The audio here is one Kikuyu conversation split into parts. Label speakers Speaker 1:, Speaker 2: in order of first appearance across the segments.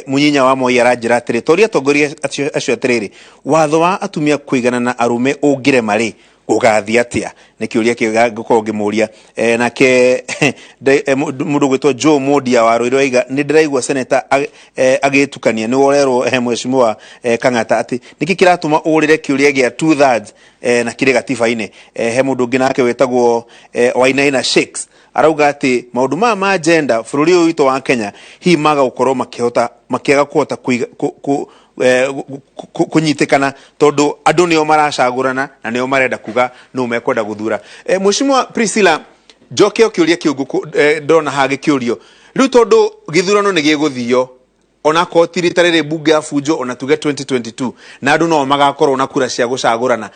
Speaker 1: Munyinya wa Moi aranjĩra atĩrĩ, toria atongoria acio atĩrĩrĩ, watho wa atumia kũigana na arũme ũngĩrema rĩ, gũgathiĩ atĩa? Nĩ kĩũria kĩega ngũkorwo ngĩmũria. Nake mũndũ ũgwĩtwo Joe Mondia wa Ruiru aiga nĩ ndĩraigua seneta agĩtukania. Nĩwe ũrerwo, mheshimiwa Kang'ata, atĩ nĩkĩ kĩratũma ũrĩre kĩũria gĩa 2/3 na kĩrĩ gatiba-inĩ. He mũndũ ũngĩ nake wĩtagwo Wainaina Shakes arauga atĩ maũndũ maya ma gender bũrũri ũyũ witũ wa Kenya hihi maga gũkorwo makĩhota makĩaga kũhota kũnyitĩkana tondũ andũ nĩo maracagũrana na nĩo marenda kuga nũ mekwenda gũthura. Mheshimiwa Priscilla, njoke o kĩũria kĩu ndona haha gĩkĩũrio rĩu, tondũ gĩthurano nĩ gĩgũthio onakorwo ti rita rĩrĩ mbunge ya bunjo, ona tuge 2022, na andũ no magakorwo na kura cia gũcagũrana,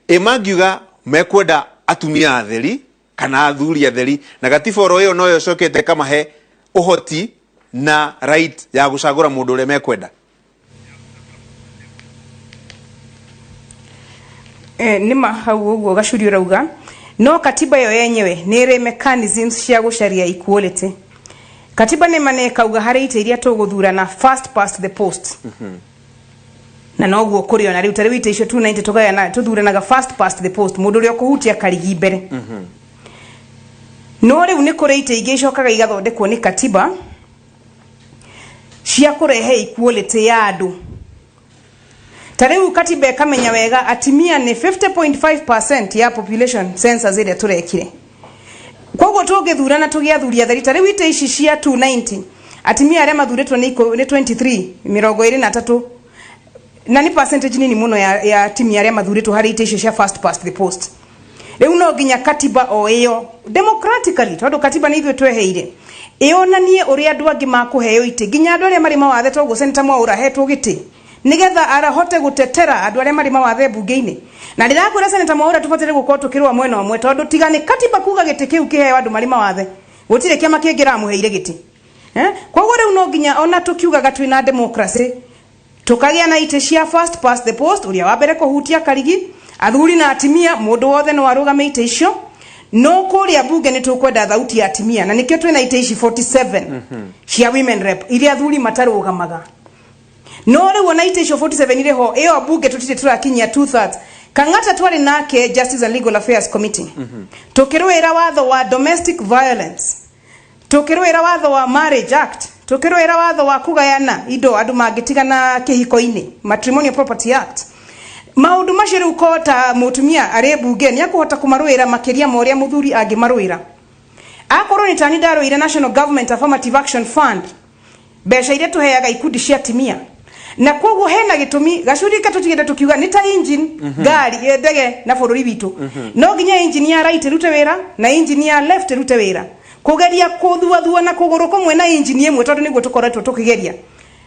Speaker 1: ĩ mangiuga mekwenda atumia atheri kana athuri atheri, na gatiba oro ĩyo noyo ĩcokete kamahe ũhoti na right ya gũcagũra mũndũ ũrĩa mekwenda?
Speaker 2: Nĩma hau ũguo Gacuri ũrauga, no katiba ĩyo yenyewe nĩ ĩrĩ mechanisms cia gũcaria equality. Katiba nĩma nĩ ĩkauga harĩ itĩ iria tũgũthurana first past the post, na noguo kũrĩ ona rĩu. Ta rĩu itĩ icio 290 tũgayana, tũthuranaga first past the post, mũndũ ũrĩa ũkũhutia karigi mbere. No rĩu nĩ kũrĩ itĩ ingĩ icokaga igathondekwo nĩ katiba cia kũrehe equality ya andũ. Ta rĩu katiba ĩkamenya wega atimia nĩ 50.5% ya population, census ĩrĩa tũrekire. Koguo tũngĩthurana tũgĩe athuri atheri, ta rĩu itĩ ici cia 290, atimia arĩa mathurĩtwo nĩ 23, 23, na nĩ percentage nini mũno ya atimia arĩa mathurĩtwo harĩ itĩ icio cia first past the post. Rĩu no nginya katiba o ĩyo democratically, tondũ katiba nĩ ithuĩ tweheire, ĩonanie ũrĩa andũ angĩ makũheo itĩ, nginya andũ arĩa marĩ mawathe. Toguo Senator Mwaũra ahetwo gĩtĩ nigetha arahote gũtetera andũ arĩa marĩ mawathe mbunge-inĩ. Na ndĩrakwĩra, Senator Mwaũra tũbataire gũkorwo tũkĩrũa mwena ũmwe, tondũ tiga nĩ katiba kuga gĩtĩ kĩu kĩheo andũ marĩ mawathe, gũtirĩ kĩama kĩngĩ ramũheire gĩtĩ. Koguo rĩu no nginya ona tũkiugaga twĩna democracy, tũkagĩa na itĩ cia first past the post, ũrĩa wa mbere kũhutia karigi, athuri na atimia, mũndũ wothe no arũgame itĩ icio. No kũrĩa mbunge nĩ tũkwenda thauti ya atimia, na nĩkĩo twĩna itĩ ici 47 cia women rep iria athuri matarũgamaga. No rĩu ona itĩ icio 47 irĩ ho, ĩyo mbunge tũtirĩ tũrakinyia 2/3. Kang'ata twarĩ nake Justice and Legal Affairs Committee, tũkĩrũĩra watho wa domestic violence, tũkĩrũĩra watho wa Marriage Act, tũkĩrũĩra watho wa kũgayana indo andũ mangĩtigana kĩhiko-inĩ, Matrimonial Property Act. Maũndũ macio rĩu ko ta mũtumia arĩ mbunge nĩ akũhota kũmarũĩra makĩria ma ũrĩa mũthuri angĩmarũĩra. Akorwo nĩ tani ndarũĩire National Government Affirmative Action Fund, mbeca iria tũheaga ikundi cia atimia. Na koguo hena gĩtũmi gacuri ke tũtigĩte tũkiuga nĩ ta engine, ngari, ndege na bũrũri witũ no nginya engine ya right ĩrute wĩra na engine ya left ĩrute wĩra. Kũgeria kũthuathua na kũgũrũ kũmwe na engine ĩmwe, tondũ nĩguo tũkoretwo tũkĩgeria,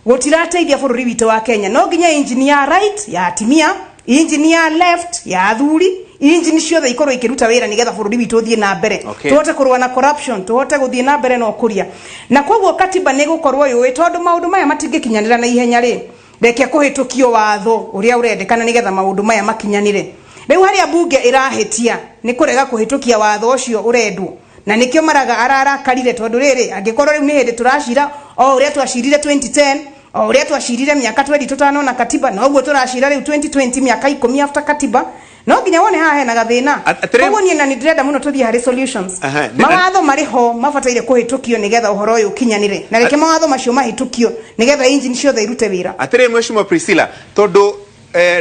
Speaker 2: gũtirateithia bũrũri witũ wa Kenya. No nginya engine ya right ya atimia, engine ya left ya athuri, engine ciothe ikorwo ikĩruta wĩra nĩgetha bũrũri witũ ũthiĩ na mbere, tũhote kũrũa na corruption, tũhote gũthiĩ na mbere na ũkũria. Na koguo katiba nĩ gũkorwo yũĩ tondũ maũndũ maya matingĩkinyanĩra na ihenya rĩ, reke kũhĩtũkio watho ũrĩa ũrendekana nĩgetha maũndũ maya makinyanĩre. Rĩu harĩa mbunge ĩrahĩtia nĩ kũrega kũhĩtũkia watho ũcio ũrendwo, na nĩkĩo Maraga ararakarire, tondũ rĩrĩ, angĩkorwo rĩu nĩ hĩndĩ tũracira o ũrĩa twacirire 2010, o ũrĩa twacirire mĩaka 20 tũtanona katiba, noguo tũracira rĩu 2020, mĩaka 10 after katiba, no nginya wone haha hena gathĩna. Koguo niĩ na nĩ ndĩrenda mũno tũthiĩ harĩ solutions. Mawatho marĩ ho mabataire kũhĩtũkio nĩgetha ũhoro ũyũ ũkinyanĩre, na reke mawatho macio mahĩtũkio nĩgetha engine ciothe irute wĩra.
Speaker 1: Atĩrĩ, Mheshimiwa Priscilla, tondũ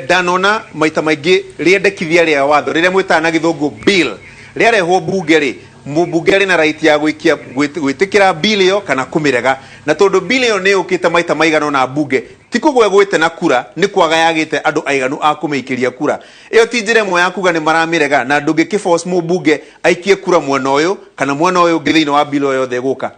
Speaker 1: ndanona maita maingĩ rĩendekithia rĩa watho rĩrĩa mwĩtaga na gĩthũngũ bill rĩarehwo mbunge rĩ, mũmbunge arĩ na right ya gwĩkia gwĩtĩkĩra bill ĩyo kana kũmĩrega. Na tondũ bill ĩyo nĩ yũkĩte maita maigana ũna mbunge, ti kũgwa ĩgwĩte na kura, nĩ kwaga yagĩte andũ aiganu a kũmĩikĩria kura. Ĩyo ti njĩra ĩmwe ya kuga nĩ maramĩrega? Na ndũngĩkĩ force mũmbunge aikie kura mwena ũyũ kana mwena ũyũ ũngĩ thĩinĩ wa bill ĩyo yothe ĩgũka?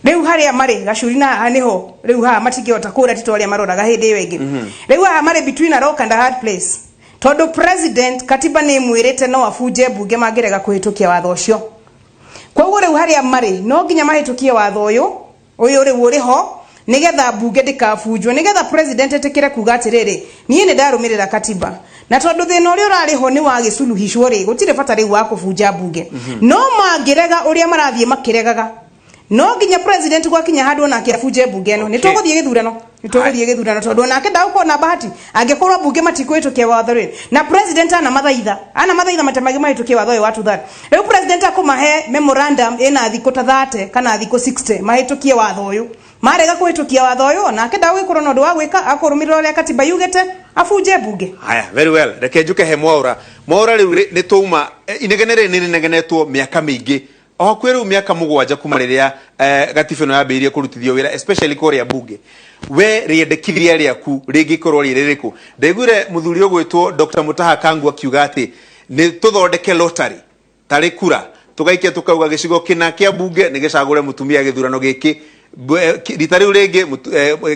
Speaker 2: Rĩu harĩa marĩ gacuri na haha nĩho rĩu haha matingĩhota kũra, ti ta ũrĩa maroraga hĩndĩ ĩyo ĩngĩ. Rĩu haha marĩ between a rock and a hard place, tondũ president katiba nĩ ĩmwĩrĩte no abunje mbunge mangĩrega kũhĩtũkia watho ũcio. Koguo rĩu harĩa marĩ no nginya mahĩtũkie watho ũyũ rĩu ũrĩ ho, nĩgetha mbunge ndĩkabunjwo, nĩgetha president etĩkĩre kuga atĩrĩrĩ, niĩ nĩ ndarũmĩrĩra katiba, na tondũ thĩna ũrĩa ũrarĩ ho nĩ wagĩculuhicwo rĩ, gũtirĩ bata rĩu wa kũbunja mbunge. No mangĩrega ũrĩa marathiĩ makĩregaga, No nginya president gwakinya handu onake abunje mbunge ĩno. Nĩ tũgũthiĩ gĩthurano, nĩ tũgũthiĩ gĩthurano, tondũ onake ndagũkorwo na bahati angĩkorwo mbunge matikũhĩtũkia watho rĩ, na president ana mathaitha, ana mathaitha mata mangĩ mahĩtũkie watho ũyũ wa 2/3. Rĩu president akũmahe memorandum ĩna thikũ ta 30 kana thikũ 60 mahĩtũkie watho ũyũ. Marega kũhĩtũkia watho ũyũ, onake ndagũgĩkorwo na ũndũ wa gwĩka, akũrũmĩrĩra ũrĩa katiba yugĩte, abunje mbunge.
Speaker 1: Haya, very well. Reke njuke he Mwaura. Mwaura, rĩu nĩ twauma inegene rĩrĩ nĩ rĩnegenetwo mĩaka mĩingĩ, o hakuhĩ rĩu mĩaka 7 kuma rĩrĩa gatiba ĩno yambĩrĩirie kũrutithio wĩra, especially kũrĩa bunge. We rĩendekithia rĩaku rĩngĩkorwo rĩ rĩrĩkũ? Ndaiguire mũthuri ũgwĩtwo Dr. Mutaha Kangu akiuga atĩ nĩ tũthondeke lottery, tarĩ kura tũgaikia, tũkauga gĩcigo kĩna kĩa bunge nĩ gĩcagũre mũtumia gĩthurano gĩkĩ, rita rĩu rĩngĩ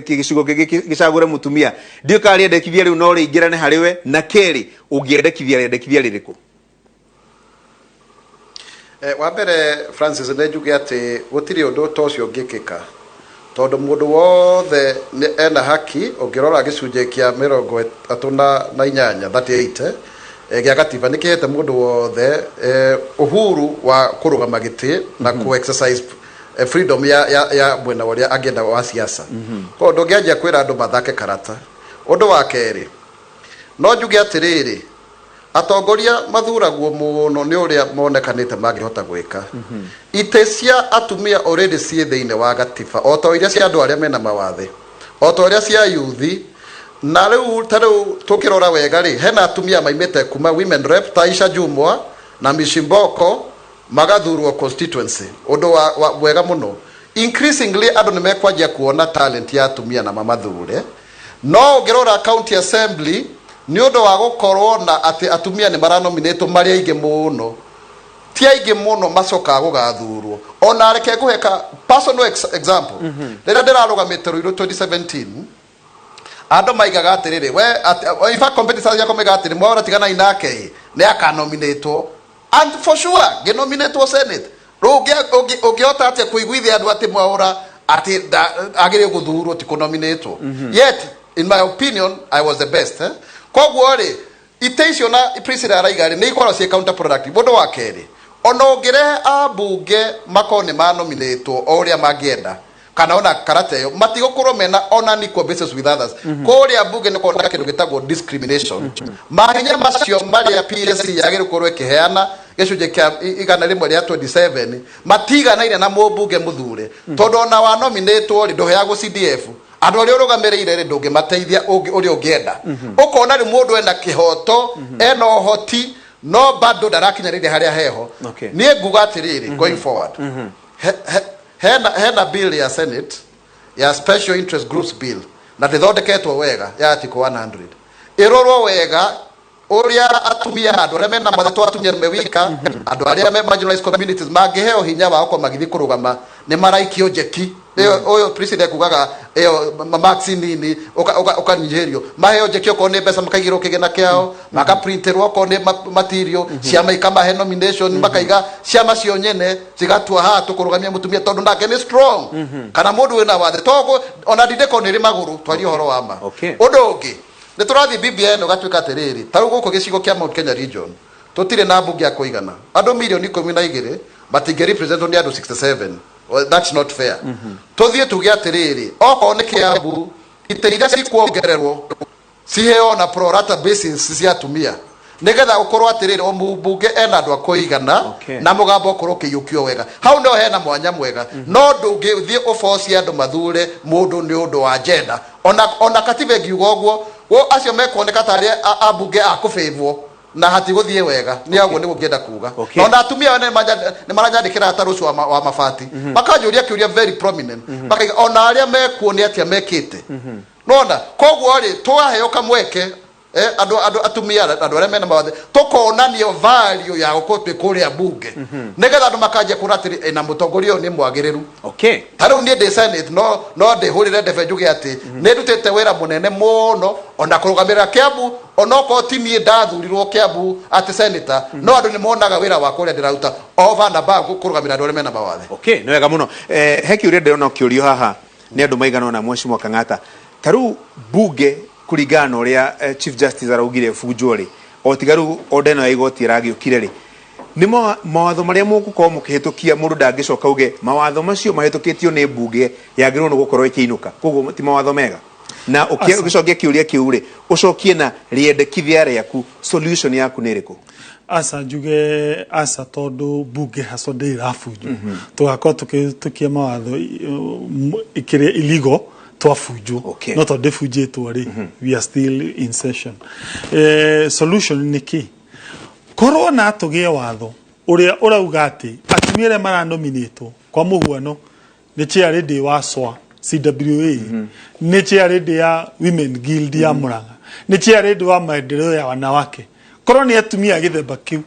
Speaker 1: gĩcigo kĩngĩ gĩcagũre mũtumia. Ndiũĩ kana rĩendekithia rĩu no rĩingĩrane harĩ we, na kerĩ, ũngĩendekithia rĩendekithia rĩrĩkũ?
Speaker 3: Wa mbere, Francis, nĩ njuge atĩ gũtirĩ ũndũ ta ũcio ũngĩkĩka, tondũ mũndũ wothe nĩ ena haki. Ũngĩrora gĩcunjĩ kĩa 38, 38, gĩa gatiba nĩ kĩhete mũndũ wothe uhuru wa kũrũgama gĩtĩ na kũ exercise freedom ya mwena ũrĩa angĩenda wa siasa. Koguo ndũngĩanjia kwĩra andũ mathake karata. Ũndũ wa kerĩ, no njuge atĩrĩrĩ, atongoria mathuragwo mũno nĩ ũrĩa monekanĩte mangĩhota gwĩka. Itĩ cia atumia already ciĩ thĩinĩ wa gatiba, o ta iria cia andũ arĩa mena mawathe, o ta ũrĩa cia yuthi. Na rĩu ta rĩu tũkĩrora wega rĩ, hena atumia maimĩte kuma women rep ta Aisha Jumwa na Mishimboko, magathurwo constituency, ũndũ wa mwega mũno. Increasingly andũ nĩ mekwanjia kuona talent ya atumia na mamathure. No ũngĩrora county assembly, nĩ ũndũ wa gũkorwo na atĩ atumia nĩ maranominatwo marĩ aingĩ mũno, ti aingĩ mũno macokaga gũgathurwo. Ona reke ngũhe ka personal example. Rĩrĩa ndĩrarũgamĩte Ruiru 2017, andũ maigaga atĩrĩrĩ, we in fact competitors ciakwa maigaga atĩrĩ, "Mwaura, tiganai nake ĩ, nĩ akanominatwo." And for sure ngĩnominatwo Senate. Rĩu ũngĩhota atĩa kũiguithia andũ atĩ Mwaura atĩ agĩrĩire gũthurwo, ti kũnominatwo? Yet in my opinion I was the best, eh? Koguo rĩ, itĩ icio na Priscilla araiga rĩ, nĩ ikoragwo ciĩ counterproductive. Ũndũ wa kerĩ, ona ũngĩrehe ambunge makorwo nĩ manominatwo o ũrĩa mangĩenda kana ona karata ĩyo, matigũkorwo mena on an equal basis with others. Kũrĩa mbunge nĩ kuona kĩndũ gĩtagwo discrimination. Mahinya macio marĩa PSC yagĩrĩirwo gũkorwo ĩkĩheana, gĩcunjĩ kĩa 127, matiganaine na mũmbunge mũthure, tondũ ona wa nominatwo rĩ, ndũheagwo CDF. Andũ arĩa ũrũgamĩrĩire rĩ, ndũngĩmateithia ũrĩa ũngĩenda. Ũkona rĩu mũndũ ena kĩhoto, ena ũhoti, no bado ndarakinyanĩria harĩa heho. Niĩ nguga atĩrĩrĩ, going forward, hena bill ya Senate ya Special Interest Groups Bill, na ndĩthondeketwo wega, ya article 100, ĩrorwo wega ũrĩa atumia, andũ arĩa mena mathetwo, atumia me wika, andũ arĩa me marginalized communities mangĩheo hinya wa gũkorwo magĩthiĩ kũrũgama. Nĩ maraikio njeki ĩyo, ũyũ president kugaga ĩyo marks nini ũkanyihĩrio, maheo njeki, okorwo nĩ mbeca makaigĩrwo kĩgĩna kĩao, makaprinterwo okorwo nĩ material, ciama ikamahe nomination, makaiga ciama cio nyene cigatua haha tũkũrũgamia mũtumia tondũ nake nĩ strong kana mũndũ wĩna wathe toguo ona ndindĩko nĩ ĩrĩ magũrũ, twarie ũhoro wa ma. Ũndũ ũngĩ, nĩ tũrathiĩ BBI ĩno gatuĩka atĩrĩrĩ, ta rĩu gũkũ gĩcigo kĩa Mount Kenya region tũtirĩ na mbunge ya kũigana. Andũ mirioni 12 matingĩ representwo nĩ andũ 67. Well, that's not fair. Tũthiĩ tuge atĩrĩrĩ, okorwo nĩ Kĩambu, itĩ iria cikuongererwo ciheo na pro rata basis cia atumia, nigetha gũkorwo atĩrĩrĩ, o mũmbunge ena andũ a kũigana na mũgambo ũkorwo ũkĩiyũkio wega. Hau no hena mwanya mwega, no ndũngĩthiĩ ũbocie andũ mathure mũndũ nĩ ũndũ wa agenda. Ona katiba ĩngiuga ũguo, wo acio mekuoneka tarĩ ambunge a kũbĩvwo na hatigũthiĩ wega. Nĩ aguo nĩguo ngĩenda kuga. Ona atumia nĩ maranyandĩkĩra ta rũciũ wa mabati, makanjũria kĩũria very prominent, makaiga ona arĩa mekuo nĩ atĩa mekĩte nona. Koguo rĩ, twaheo kamweke, andũ atumia, andũ arĩa mena mawathe, tũkonanio value ya gũkorwo twĩ kũrĩa bunge, nĩgetha andũ makanjia kuona atĩrĩ, na mũtongoria ũyũ nĩ mwagĩrĩru. Ta rĩu niĩ ndĩ Senate, no ndĩhũrĩre ndebe njuge atĩ nĩ ndutĩte wĩra mũnene mũno ona kũrũgamĩrĩra Kĩambu, onokorwo ti niĩ ndathurirwo Kĩambu atĩ senator, no andũ nĩ monaga wĩra wakwa ũrĩa ndĩraruta over and above kũrũgamĩrĩra andũ arĩa mena mawathe.
Speaker 1: Okay, nĩ wega mũno. He kĩũria ndĩrona kĩũrio haha nĩ andũ maigana ũna. Mheshimiwa Kang'ata, ta rĩu bunge, kũringana na ũrĩa Chief Justice araugire bunjwo rĩ, o tiga rĩu order ĩno ya igoti ĩragĩũkire rĩ, Nĩ mawatho marĩa mũgũkorwo mũkĩhĩtũkia, mũndũ ndangĩcoka uge mawatho macio mahĩtũkĩtio nĩ mbunge yagĩrĩirwo nĩ gũkorwo ĩkĩinũka, koguo ti mawatho mega. Na ũgĩcokia kĩũria kĩu rĩ, ũcokie na rĩendekithia rĩaku, solution yaku nĩ ĩrĩkũ?
Speaker 4: Aca, njuge aca, tondũ bunge haco ndĩ ĩrabunjwo. Tũgakorwo tũkĩhĩtũkia mawatho ĩkĩrĩa illegal twabunjwo. No tondũ ndĩbunjĩtwo rĩ, we are still in session. Solution nĩ kĩ? Korwo na tũgĩe watho ũrĩa ũrauga atĩ atumia arĩa maranominĩtwo, kwa mũhuano nĩ chair lady wa SWA CWA, nĩ chair lady ya Women Guild ya Murang'a, nĩ chair lady wa maendeleo ya wanawake, korwo nĩ atumia a gĩthemba kĩu,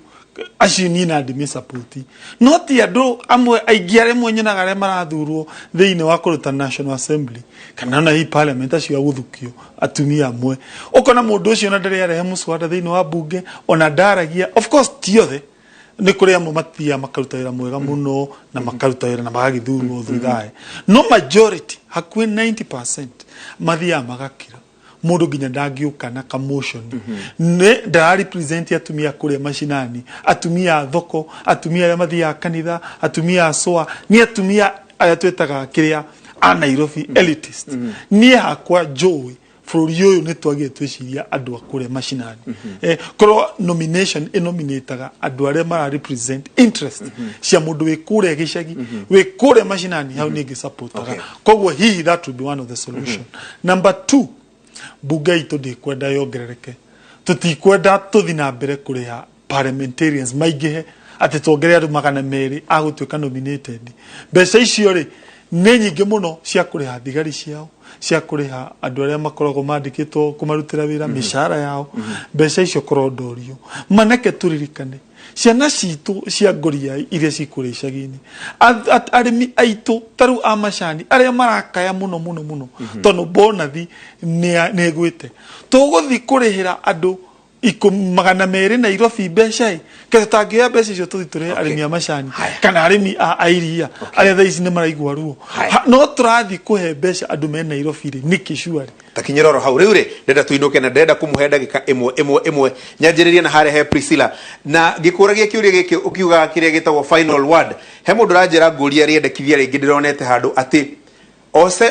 Speaker 4: acio niĩ na ndimĩsapoti. No ti andũ amwe aingĩ arĩa mwe nyonaga arĩa marathurwo thĩinĩ wa kũruta National Assembly kana ona hihi parliament, acio a gũthukio atumia amwe, ũkona mũndũ ũcio ona ndarĩ arehe mũswada thĩinĩ wa bunge, ona ndaragia. Of course ti othe, nĩ kũrĩ amwe mathiaga makaruta wĩra mwega mũno na makaruta wĩra na magagĩthurwo thuthae, no majority, hakuhĩ 90%, mathiaga magakira. Mũndũ nginya ndangĩũka na kamotion, nĩ ndara represent atumia kũrĩa macinani, atumia a thoko, atumia arĩa mathiaga kanitha, atumia a soa, nĩ atumia arĩa twĩtaga kĩrĩa a Nairobi elitist. Niĩ hakwa njũĩ bũrũri ũyũ nĩ twagire twĩciria andũ a kũrĩa macinani. Korwo nomination ĩnominĩtaga andũ arĩa mara represent interest cia mũndũ wĩ kũrĩa gĩcagi, wĩ kũrĩa macinani, hau nĩ ngĩsupportaga. Koguo hihi that will be one of the solution. Number two, bunge itũ ndĩkwenda yongerereke. Tũtikwenda tũthi na mbere kũrĩha parliamentarians maingĩhe, atĩ tuongerere andũ 200 a gũtuĩka nominated. Mbeca icio rĩ, nĩ nyingĩ mũno cia kũrĩha thigari ciao, cia kũrĩha andũ arĩa makoragwo mandĩkĩtwo kũmarutĩra wĩra, mĩcara yao. Mbeca icio kũrondorio maneke. Tũririkane ciana citũ cia ngoria iria cikũrĩa icagi-inĩ, arĩmi aitũ ta rĩu a macani arĩa marakaya mũno mũno mũno tondũ bonathi nĩ ĩgwĩte. Tũgũthiĩ kũrĩhĩra andũ 200 Nairobi mbeca ĩ, ke tũtangĩoya mbeca icio tũthiĩ tũrĩhe arĩmi a macani kana arĩmi a iria arĩa thaa ici nĩ maraigua ruo? No tũrathiĩ kũhe mbeca andũ me Nairobi rĩ, nĩkĩ surely?
Speaker 1: Takinyĩra oro hau rĩu rĩ, ndĩrenda tũinũke na ndĩrenda kũmũhe ndagĩka ĩmwe ĩmwe ĩmwe. Nyanjĩrĩrie na harĩa he Priscilla, na ngĩkũragia kĩũria gĩkĩ ũkiugaga kĩrĩa gĩtagwo final word. He mũndũ ũranjĩra ngũria rĩendekithia rĩngĩ ndĩronete handũ atĩ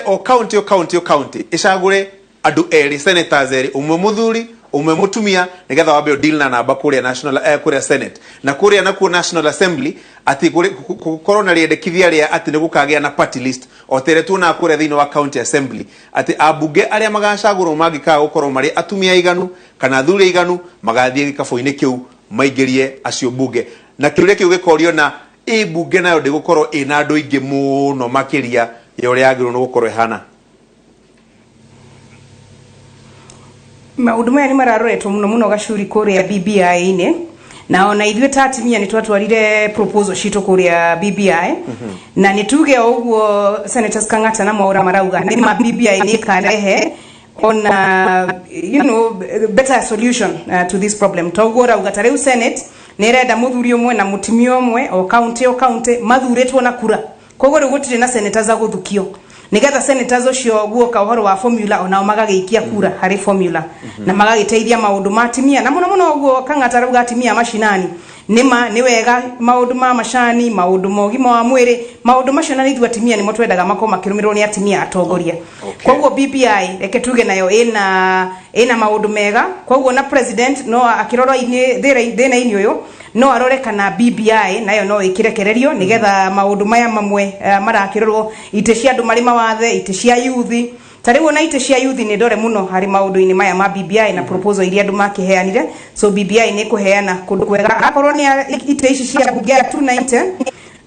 Speaker 1: o county, o county, o county ĩcagũre andũ erĩ, senators erĩ, ũmwe mũthuri, ũmwe mũtumia, nĩgetha wambe deal na namba kũrĩa national, kũrĩa Senate na kũrĩa nakuo National Assembly, atĩ gũkorwo na rĩendekithia rĩa atĩ nĩ gũkagĩa na party list o ta ĩrĩa tuonaga kũrĩa thĩinĩ wa county assembly, atĩ ambunge arĩa magacagũrwo mangĩkaga gũkorwo marĩ atumia aiganu kana athuri aiganu, magathiĩ gĩkabũ-inĩ kĩu maingĩrie acio mbunge. Na kĩũria kĩu gĩkorio, na ĩ mbunge nayo ndĩgũkorwo ĩna andũ aingĩ mũno makĩria ya ũrĩa yagĩrĩirwo nĩ gũkorwo ĩhana?
Speaker 2: Maũndũ maya nĩ mararoretwo mũno mũno gacuri kũrĩa BBI-inĩ, na ona ithuĩ ta atumia nĩ twatwarire proposal citũ kũrĩa BBI. Na nĩ tuge o ũguo Senators Kang'ata na Mwaura marauga, nĩ ma BBI nĩ ĩkarehe ona better solution to this problem. Toguo ũrauga, ta rĩu Senate nĩ ĩrenda mũthuri ũmwe na mũtumia ũmwe, o county, o county, mathurĩtwo na kura. Koguo rĩu gũtirĩ na senators a gũthukio, nigetha senators ũcio guoka ũhoro wa formula, onao magagĩikia kura harĩ formula na magagĩteithia maũndũ ma atumia, na mũno mũno ũguo Kang'ata arauga, atumia a macinani. Nĩma nĩ wega maũndũ ma macani, maũndũ ma ũgima wa mwĩrĩ, maũndũ macio, na ithuĩ atumia nĩmo twendaga makorwo makĩrũmĩrĩrwo nĩ atumia atongoria. Koguo BBI, reke tuge nayo ĩna maũndũ mega. Koguo na president no akĩrora thĩna-inĩ ũyũ, no arore kana BBI nayo no ĩkĩrekererio, nĩgetha maũndũ maya mamwe marakĩrorwo, itĩ cia andũ marĩ mawathe, itĩ cia yuthi. Ta rĩu ona itĩ cia yuthi nĩ ndore mũno harĩ maũndũ-inĩ maya ma BBI na proposal iria andũ makĩheanire. So BBI nĩ kũheana kũndũ kwega akorwo nĩ itĩ ici cia bunge ya 290.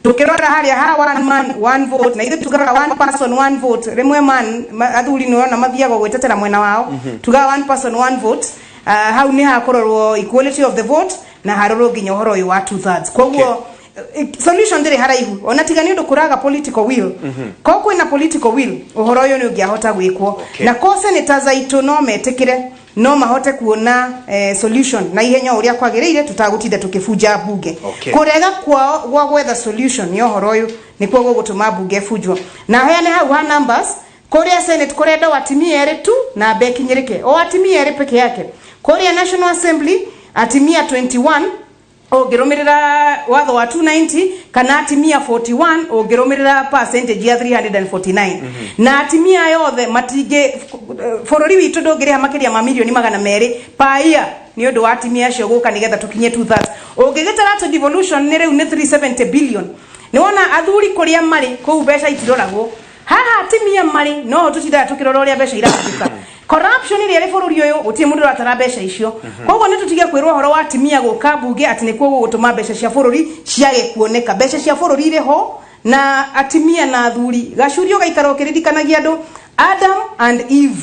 Speaker 2: Tukĩrora harĩa ha one man one vote, na ithuĩ tugaga one person one vote, rĩmwe man athuri nĩ ũrona mathiaga gwĩtetera mwena wao. Tugaga one person one vote, hau nĩ hakũrorwo equality of the vote na harorwo nginya ũhoro ũyũ wa two thirds. Koguo solution ndĩrĩ haraihu, ona tiga nĩ ũndũ kũraga political will. Ko kwĩna political will, ũhoro ũyũ nĩ ũngĩahota gwĩkwo. Na ko senators aitũ no metĩkĩre, no mahote kuona solution na ihenya ũrĩa kwagĩrĩire, tutagũtinda tũkĩbunja bunge. Kũrega kwao gwa gwetha solution ya ũhoro ũyũ nĩkuo gũgũtũma bunge ĩbunjwo. Na heane hau ha numbers, kũrĩa Senate kũrenda o atimia erĩ tu na mbe ikinyĩrĩke, o atimia erĩ peke yake. Kũrĩa National Assembly atimia 21. Ũngĩrũmĩrĩra watho wa 290, kana atimia 41 ũngĩrũmĩrĩra percentage ya 349, na atimia aya othe matingĩ, bũrũri witũ ndũngĩrĩha makĩria ma mirioni 200 per year nĩ ũndũ wa atimia acio gũka, nĩgetha tũkinye 2/3. Ũngĩgĩtara atĩ devolution nĩ rĩu nĩ 370 billion, nĩ wona athuri kũrĩa marĩ kũu mbeca itiroragwo. Haha atimia marĩ no tũtindaga tũkĩrora ũrĩa mbeca irahũthĩka. Corruption ĩrĩa ĩrĩ bũrũri ũyũ, gũtirĩ mũndũ ũratara mbeca icio. Koguo nĩ tũtige kwĩrwo ũhoro wa atimia gũka mbunge atĩ nĩkuo gũgũtũma mbeca cia bũrũri ciage kuoneka. Mbeca cia bũrũri irĩ ho na atimia na athuri. Gacuri ũgaikara ũkĩririkanagia andũ Adam and Eve.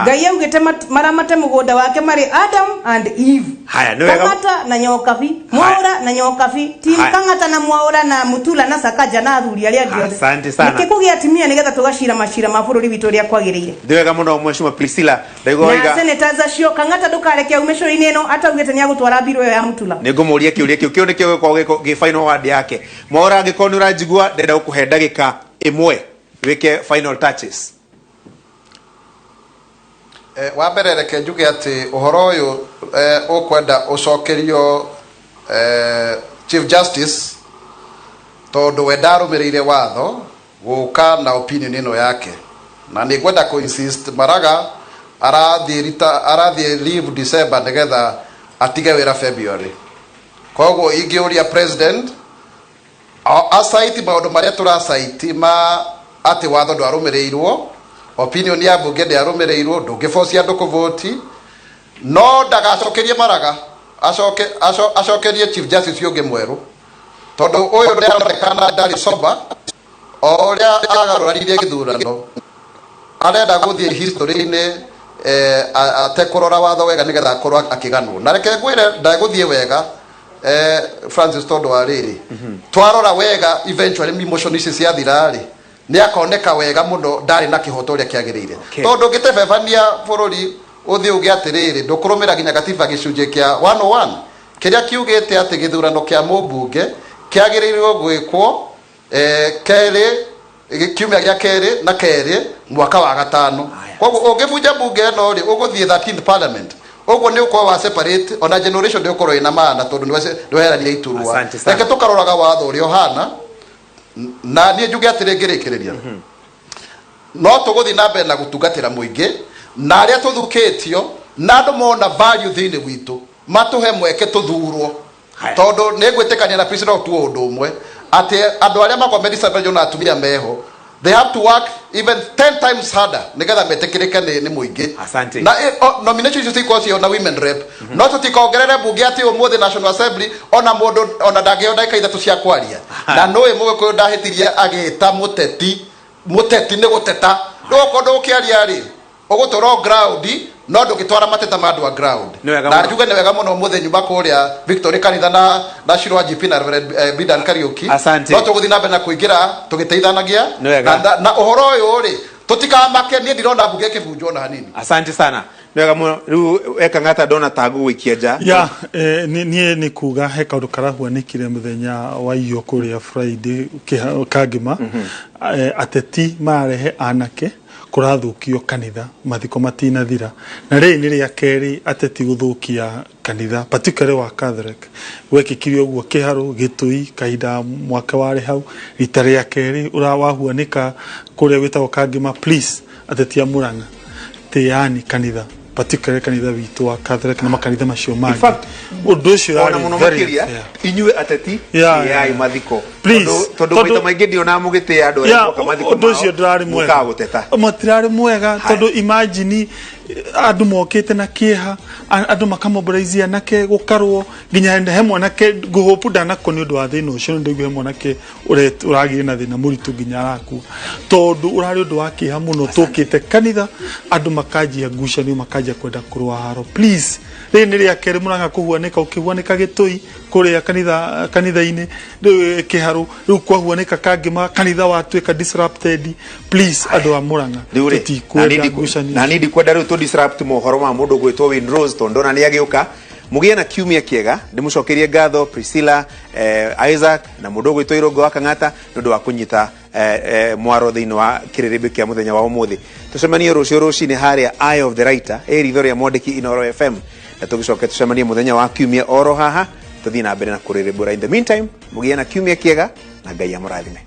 Speaker 2: Ngai augĩte maramate mũgũnda wake marĩ Adam and Eve.
Speaker 1: Haya, nĩ wega.
Speaker 2: Kang'ata na Nyokabi, Mwaũra na Nyokabi, Team Kang'ata na Mwaũra na Mutula na Sakaja na athuri arĩa angĩ othe.
Speaker 1: Asante sana.
Speaker 2: Nĩkĩ kũgĩa atimia nĩgetha tũgacira macira ma bũrũri witũ ũrĩa kwagĩrĩire.
Speaker 1: Nĩ wega mũno, Mheshimiwa Priscilla, ndaigua
Speaker 2: Na
Speaker 1: waiga.
Speaker 2: Senators acio, Kang'ata ndũkareke aume cũrũ-inĩ ĩno ataugĩte nĩ agũtwara mbirũ ĩyo ya Mutula.
Speaker 1: Nĩ ngũmũria kĩũria kĩu, kĩu nĩkĩo gĩkoragwo gĩ final word yake. Mwaũra, angĩkorwo nĩ ũranjigua, ndĩrenda gũkũhe ndagĩka 1 wĩke final touches.
Speaker 3: Wa mbere reke njuge atĩ ũhoro ũyũ ũkwenda ũcokerio Chief Justice, tondũ we ndarũmĩrĩire watho gũka na opinion ĩno yake, na nĩ ngwenda kũ insist Maraga arathiĩ arathiĩ leave December nĩgetha atige wĩra February. Koguo ingĩũria president acaiti maũndũ marĩa tũracaiti ma atĩ watho ndwarũmĩrĩirwo, opinion ya mbunge ndĩarũmĩrĩirwo, ndũngĩbocia andũ kũvoti, no ndagacokerie Maraga, acoke acokerie Chief Justice ũngĩ mwerũ, tondũ ũyũ ndĩronekana ndarĩ sober. O ũrĩa agarũranirie gĩthurano, arenda gũthiĩ history-inĩ atekũrora watho wega nĩgetha akorwo akĩganwo. Na reke ngwĩre, ndegũthiĩ wega, Francis, tondũ wa rĩrĩ, twarora wega, eventually emotion ici ciathira rĩ, nĩ akoneka wega mũno ndarĩ na kĩhoto ũrĩa kĩagĩrĩire. Tondũ ũngĩtebebania bũrũri ũthiĩ uge atĩrĩrĩ, ndũkũrũmĩra nginya gatiba gĩcunjĩ kĩa 101 kĩrĩa kiugĩte atĩ gĩthurano kĩa mũmbunge kĩagĩrĩirwo gwĩkwo kerĩ, kiumia gĩa kerĩ na kerĩ mwaka wa gatano. Koguo ũngĩbunja mbunge ĩno rĩ, ũgũthiĩ 13th parliament, ũguo nĩ ũkorwo wa separate ona generation ndĩgũkorwo ĩna maana, tondũ nĩ weherania iturwa.
Speaker 1: Asante sana.
Speaker 3: Reke tũkaroraga watho ũrĩa ũhana, na niĩ njuge atĩrĩ ngĩrĩkĩrĩria, no tũgũthiĩ na mbere na gũtungatĩra mũingĩ na arĩa tũthukĩtio na andũ mona value thĩinĩ witũ matũhe mweke tũthurwo. Tondũ nĩ ngwĩtĩkania na Priscilla tu ũndũ ũmwe, atĩ andũ arĩa makorwo me disadvantage na atumia meho, they have to work even 10 times harder nĩgetha metĩkĩrĩke nĩ mũingĩ.
Speaker 1: Asante.
Speaker 3: Na nomination icio cikorwo cio na women rep, no tũtikongerere mbunge atĩ ũmũthĩ National Assembly ona mũndũ ona ndangĩheo ndagĩka 3 cia kwaria. Na nũĩ Mũgĩkũyũ ndahĩtirie agĩta mũteti mũteti nĩ gũteta. Rĩu okorwo ndũgũkĩaria rĩ, ũgũtũra o ground, no ndũngĩtwara mateta ma andũ a ground.
Speaker 1: Nĩ wega
Speaker 3: Na
Speaker 1: mũno.
Speaker 3: Njuge nĩ wega mũno ũmũthĩ nyuma kũrĩa Victory kanitha na Shirwa GP na Reverend Bidan Kariuki.
Speaker 1: Asante.
Speaker 3: No tũgũthiĩ na mbere na kũingĩra tũgĩteithanagia.
Speaker 1: Nĩ wega.
Speaker 3: Na ũhoro ũyũ rĩ, tũtikamake, niĩ ndirona mbunge ĩkĩbunjwo ona hanini.
Speaker 1: Asante sana, nĩ wega mũno. Rĩu eka ng'ata ndona ta ngũgũikia nja.
Speaker 4: Ya, niĩ nĩ kuga he kaũndũ karahuanĩkire mũthenya wa iyo kũrĩa Friday Kangima. Ateti mararehe anake kũrathũkio kanitha, mathiko matinathira, na rĩrĩ nĩ rĩa kerĩ ateti gũthũkia kanitha, particularly wa Catholic. Gwekĩkire ũguo Kĩharũ Gĩtũi kahinda mwaka warĩ hau. Rita rĩa kerĩ wahuanĩka kũrĩa gwĩtagwo Kangima. Please, ateti a Murang'a, tĩani kanitha, particularly kanitha witũ wa Catholic na makanitha macio mangĩ.
Speaker 1: Fact,
Speaker 4: ũndũ ũcio
Speaker 1: ona
Speaker 4: ũrarĩ
Speaker 1: mũno
Speaker 4: very
Speaker 1: makĩria
Speaker 4: unfair.
Speaker 1: Inyuĩ ateti, tĩai mathiko.
Speaker 4: Please.
Speaker 1: Tondũ maita maingĩ ndionaga mũgĩtĩa andũ arĩa moka mathiko
Speaker 4: ũndũ ũcio ndũrarĩ mwega.
Speaker 1: Mũkaga gũteta.
Speaker 4: Matirarĩ mwega, tondũ imagine andũ mokĩte na kĩeha, andũ makamobilize anake gũkarwo nginya he mwanake ngũhũpu ndanakua nĩ ũndũ wa thĩna ũcio. Nĩ ndaigua he mwanake ũragire na thĩna mũritũ nginya arakua, tondũ ũrarĩ ũndũ wa kĩeha mũno. Tũkĩte kanitha, andũ makanjia ngucanio, makanjia kwenda kũrũa haro. Please, rĩrĩ nĩ rĩa kerĩ Mũrang'a kũhuanĩka, ũkĩhuanĩka Gĩtũi kũrĩa kanitha, kanitha-inĩ rĩu Kĩharũ, rĩu kwahuanĩka Kangĩma, kanitha watuĩka disrupted. Please, andũ a Mũrang'a,
Speaker 1: Rĩu rĩ,
Speaker 4: tũtikwenda ngucanio.
Speaker 1: Na niĩ ndikwenda rĩu tũ disrupt mohoro ma mũndũ gwĩtwo Wayne Rose, tondũ ndona nĩ agĩũka. Mũgĩe na kiumia kĩega. Ndĩmũcokerie ngatho Priscilla, Isaac na mũndũ ũgwĩtwo Irũngũ wa Kang'ata nĩ ũndũ wa kũnyita mwaro thĩinĩ wa kĩrĩrĩmbĩ kĩa mũthenya wa ũmũthĩ. Tũcemanie rũciũ rũcinĩ harĩa Eye of the Writer, ĩ ritho rĩa mwandĩki, Inooro FM, na tũgĩcoke tũcemanie mũthenya wa kiumia oro haha. Tũthiĩ na mbere na kũrĩrĩmbũra. In the meantime, mũgĩe na kiumia kĩega na Ngai amũrathime.